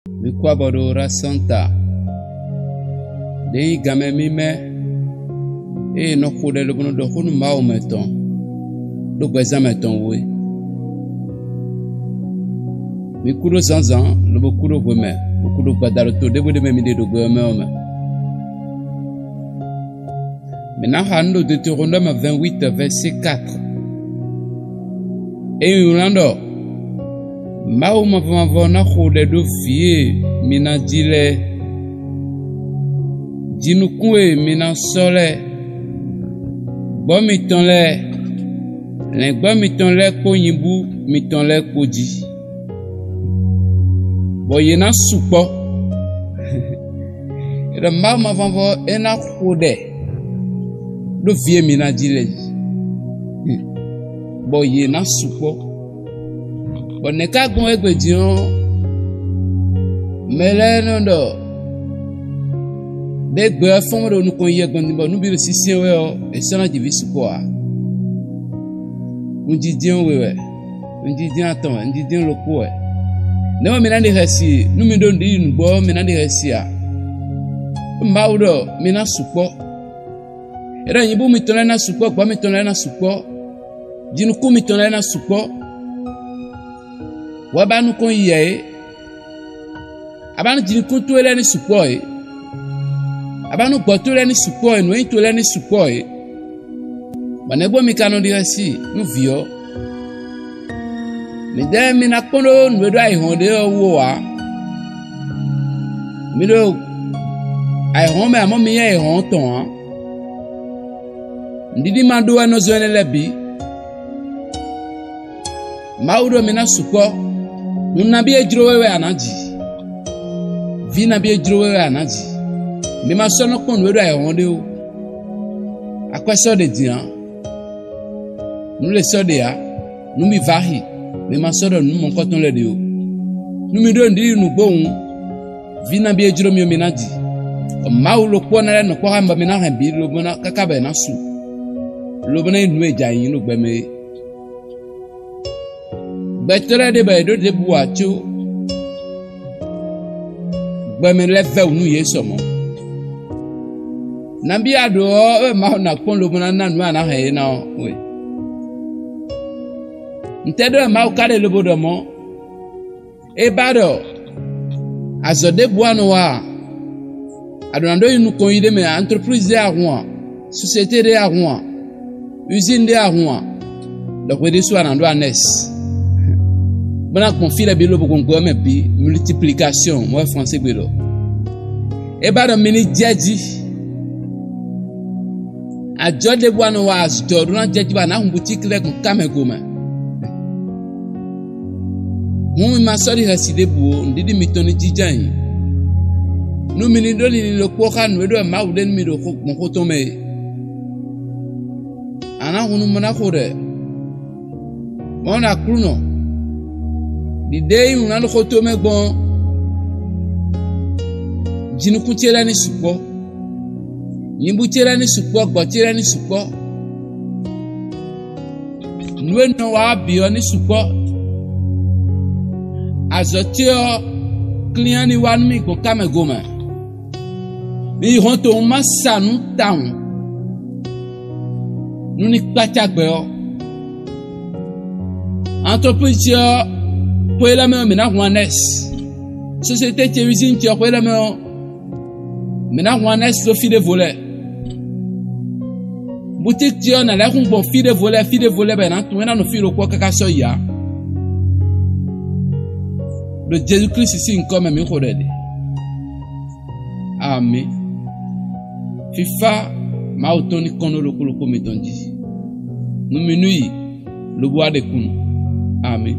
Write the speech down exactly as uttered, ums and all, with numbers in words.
Mi kú abɔ ɖo Rasanta, ɖě nyí ganmɛ mímɛ́ e nɔ xo ɖɛ lobo nɔ ɖɔ xó nú Mawu mɛtɔn ɖó gbɛzán mɛtɔn wú é. Mi kú ɖó zǎnzǎn, lobo kú ɖó hwemɛ, bó kú ɖó gbada ɖo to ɖěbǔ ɖé mɛ mi ɖe ɖo gbɛ ɔ́ mɛ ɔ́ mɛ. Mǐ ná xa nǔ ɖo Deutéronome vingt-huit, verset quatre. É nyí wlán ɖɔ: Mawu mavɔ mavɔ ná xo ɖɛ ɖó vǐ e mi ná ji lɛ́ɛ, jinukún e mi ná sɔ́ lɛ́ɛ, gbɔ̌ mitɔn lɛ́ɛ, lɛ̌ngbɔ́ mitɔn lɛ́ɛ kpó nyibú mitɔn lɛ́ɛ kpó jí, bɔ yě ná sukpɔ́. È ɖɔ Mawu mavɔ mavɔ é ná xo ɖɛ ɖó vǐ e mi ná ji lɛ́ɛ jí, bɔ yě ná sukpɔ́. Bɔ nɛ̌ ka gbɔn égbé din ɔ́, mɛ lɛ́ɛ nɔ ɖɔ ɖěgbé ɔ́ fɔ́n ɖo nukɔn yi gbɔn din bɔ nǔ bǐ ɖo syɛ́nsyɛ́n wɛ ɔ́, è sɔ́ ná ji vǐ sukpɔ́ ǎ. Unjijɛ́n we wɛ, unjijɛ́n atɔn wɛ, unjijɛ́n ɖokpó wɛ. Nɛ̌ wɛ mi ná ɖe xɛsi nú mi ɖó nǔɖiɖi nǔgbó ɔ́, mi ná ɖe xɛsi a? Mawu ɖɔ mi ná sukpɔ́. É ɖɔ nyibú mitɔn lɛ́ɛ ná sukpɔ́, gbɔ̌ mitɔn lɛ́ɛ ná sukpɔ́, jinukún mitɔn lɛ́ɛ ná sukpɔ́. Wɛ ba nukɔn yi ǎ é. A ba nú jinukún towe lɛ́ɛ ní sukpɔ́ é. A ba nú gbɔ̌ towe lɛ́ɛ ní sukpɔ́ é, nǔ e nyí towe lɛ́ɛ ní sukpɔ́ é. Bɔ nɛ̌ gbɔn mi ka nɔ ɖi xɛsi nú vǐ ɔ́? Midɛɛ mi ná kpɔ́n ɖó nǔ e ɖó ayǐhɔ́n ɖe ɔ́ wú ǎ. Mi ɖo ayǐhɔ́n mɛ, amɔ̌ mi nyí ayǐhɔ́n tɔn ǎ. Nǔɖiɖi ma ɖó wɛ nɔ zɔn énɛ́ lɛ́ɛ bǐ. Mawu ɖɔ mi ná sukpɔ́. Hun nabí e jló we wɛ a nǎ ji? Vǐ nabí e jló we wɛ a nǎ ji? Mi ma sɔ́ nɔ kpɔ́n nǔ e ɖo ayǐhɔ́n ɖe ó. Akwɛ́ sɔ́ ɖe din ǎ. Nǔ lě sɔ́ ɖe ǎ. Nǔ bǐ vɛ́ axi. Mi ma sɔ́ ɖɔ nǔ mɔ̌hunkɔtɔn lɛ́ɛ ɖe ó. Nú mi ɖó nǔɖiɖi nǔgbó hǔn, vǐ nabí e jló mi ɔ́, mi ná ji. Bɔ Mawu ɖokpó ɔ́ ná lɛ́ nɔ kpɔ́ xá mi bɔ mi ná hɛn bǐ lobo ná káká bɔ è nǎ su, lobo ná nyí nǔ e è jɛ ayǐ nyi ɖo gbɛ mɛ é. Gbɛtɔ́ lɛ́ɛ ɖe bɔ yě ɖó ɖěbǔ ǎ có gbɛmɛ lɛ́ɛ vɛ́ wǔ nú yě sɔ mɔ̌. Nabí a ɖǒ ɔ́ wɛ Mawu ná kpɔ́n lobo ná ná nǔ e a nǎ hɛn yě ná ɔ́ we? Ntɛ́ ɖó wɛ Mawu ka ɖe lobo ɖɔ mɔ̌? É ba ɖɔ azɔ̌ ɖěbǔ a nɔ wa a? A ɖǒ ná ɖó yi nukɔn yi ɖé mɛ a? Entreprise ɖé a hun a? Société ɖé a hun a? Usine ɖé a hun a? Ɖɔ hwe ɖésú a nǎ ɖó anɛ́s, bó ná gbɔn fí lɛ́ɛ bǐ lobo gbɔn gbɛ ɔ́ mɛ bǐ. Multiplication, mɔ̌ wɛ Fransé gbe ɖɔ. É ba ɖɔ mi ní jɛ jí. Ajɔ̌ ɖěbǔ a nɔ wa azɔ̌ ɖó ná jɛ jí bɔ a nǎ hun boutique lɛ́ɛ gbɔn ká mɛ gomɛ. Hǔn mi ma sɔ́ ɖi xɛsi ɖěbǔ ó, nǔɖiɖi mitɔn ní jínjɔ́n ayǐ. Nú mi ní ɖó linlin ɖokpó xá nǔ e ɖɔ Mawu ɖe nú mi ɖo xo- gbɔn xó tɔn mɛ é. A nǎ hun nú ma ná xo ɖɛ. Mɔ̌ ɖo Aklúnɔ, ɖiɖe e nyí nǔ ná ɖo xó towe mɛ gbɔn ɔ́, jinukún ce lɛ́ɛ ní sukpɔ́, nyibú ce lɛ́ɛ ní sukpɔ́, gbɔ̌ ce lɛ́ɛ ní sukpɔ́. Nǔ e nɔ wa ɔ́ bǐ ɔ́ ní sukpɔ́. Azɔ̌ ce ɔ́, klínyá ní wá nú mì gbɔn ká mɛ gomɛ. Mi yi hɔntohun ma sa nǔ tawun nú ní kpácá gbɛ ɔ́. Antlɔplízi ce ɔ́, xwe lɛ́ɛ mɛ ɔ́, mǐ ná hun anɛ́si. Sosiete ce usín ce ɔ́, xwe lɛ́ɛ mɛ ɔ́, mǐ ná hun anɛ́si dó fí ɖěvo lɛ́ɛ. Butíki ce ɔ́, nǎ lɛ́ hun gbɔn fí ɖěvo lɛ́ɛ, fí ɖěvo lɛ́ɛ bɔ è nǎ tunwun é ná nɔ fí ɖokpó káká sɔ́ yi ǎ. Ɖo Jezu Klísu sín nyǐkɔ mɛ mǐ xo ɖɛ ɖe. Amǐ. Fífá Mawu tɔn ní kɔn nú ɖokpó ɖokpó mitɔn jí. Nú mi nú yi, lobo wá ɖe kúnnu. Amǐ.